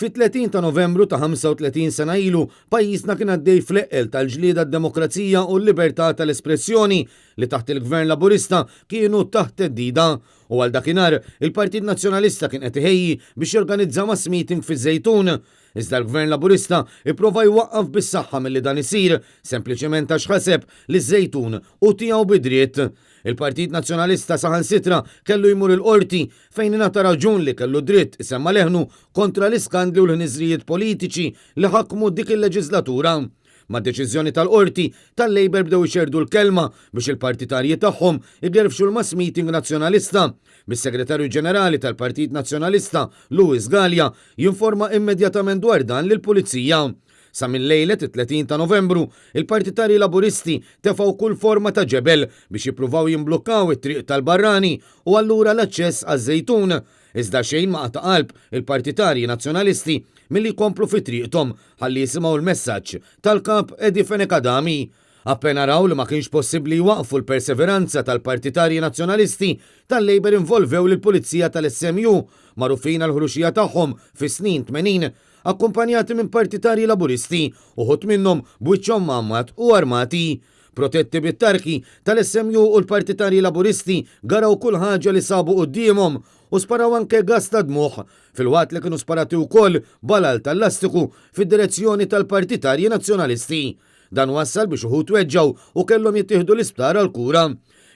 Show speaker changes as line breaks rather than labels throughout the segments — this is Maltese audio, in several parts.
Fit-30 ta' Novembru ta' 35 sena ilu, pajjiżna kien għaddej fl-eqqel tal-ġlieda għad-demokrazija u l-libertà tal-espressjoni li taħt il-Gvern Laburista kienu taħt theddida. U għal dakinhar, il-Partit Nazzjonalista kien qed iħejji biex jorganizza mass meeting fiż-Żejtun. Iżda l-Gvern Laburista ipprova jwaqqaf bis-saħħa milli dan isir, sempliċement għax ħaseb li ż-Żejtun hu tiegħu bi dritt. Il-Partit Nazzjonalista saħansitra kellu jmur il-Qorti fejn ingħata raġun li kellu dritt isemma' leħnu kontra l-iskandli u l-ħniżrijiet politiċi li ħakmu dik il-leġiżlatura. Mad-deċiżjoni tal-Qorti, tal-Labour bdew ixerrdu l-kelma biex il-partitarji tagħhom igerfxu l-mass meeting Nazzjonalista, bis-Segretarju Ġenerali tal-Partit Nazzjonalista, Louis Galea, jinforma immedjatament dwar dan lill-Pulizija. Sa minn lejlet it-30 ta' Novembru, il-partitarji Laburisti tefgħu kull forma ta' ġebel biex jippruvaw jimblukkaw it-triq tal-barrani u allura l-aċċess għaż-Żejtun. Iżda xejn ma qata' qalb il-partitarji Nazzjonalisti milli jkomplu fi triqthom ħalli jisimgħu l-messaġġ tal-Kap Eddie Fenech Adami. Appena raw li ma kienx possibbli jwaqqfu l-perseveranza tal-partitarji Nazzjonalisti, tal-Labour involvew lill-Pulizija tal-SMU, magħrufin għall-ħruxija tagħhom fis-snin 80, akkumpanjati minn partitarji Laburisti, uħud minnhom b'wiċċhom mgħammad u armati. Protetti bit-tarki, tal-SMU u l-partitarji Laburisti garaw kull ħaġa li sabu quddiemhom u sparaw anke gass ta' dmugħ, filwaqt li kienu sparati wkoll balal tal-lastiku fid-direzzjoni tal-partitarji Nazzjonalisti. Dan wassal biex uħud weġġgħu u kellhom jittieħdu l-isptar għall-kura.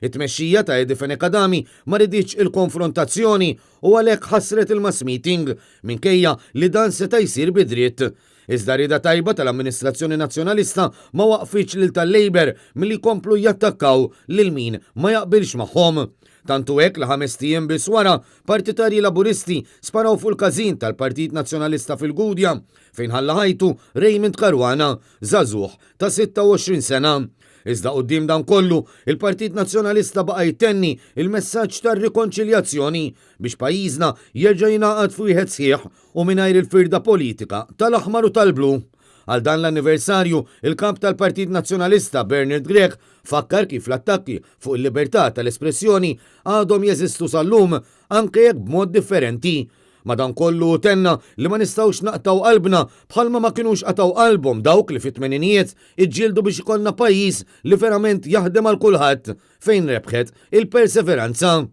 It-tmexxija ta' Eddie Fenech Adami ma riditx il-konfrontazzjoni u għalhekk ħassret il-mass meeting, minkejja li dan seta' jsir bi dritt. Iżda rieda tajba tal-amministrazzjoni Nazzjonalista ma waqqfitx lil tal-Labour milli jkomplu jattakkaw lil min ma jaqbilx magħhom. Tant hu hekk li ħamest ijiem biss wara, partitarji Laburisti sparaw fuq il-każin tal-Partit Nazzjonalista fil-Gudja, fejn ħalla ħajtu Raymond Caruana, żagħżugħ ta' 26 sena. Iżda quddiem dan kollu, il-Partit Nazzjonalista baqa' jtenni l-messaġġ tar-rikonċiljazzjoni biex pajjiżna jerġa' jingħaqad f'wieħed sħiħ u mingħajr il-firda politika tal-aħmar u tal-blu. Għal dan l-anniversarju, il-Kap tal-Partit Nazzjonalista Bernard Grech fakkar kif l-attakki fuq il-libertà tal-espressjoni għadhom jeżistu sal-lum, anke jekk b'mod differenti. Madankollu hu tenna li ma nistgħux naqtgħu qalbna bħalma ma kinux qatgħu qalbhom dawk li fit-tmeninijiet iġġieldu biex ikollna pajjiż li verament jaħdem għal kulħadd, fejn rebħet il-perseveranza.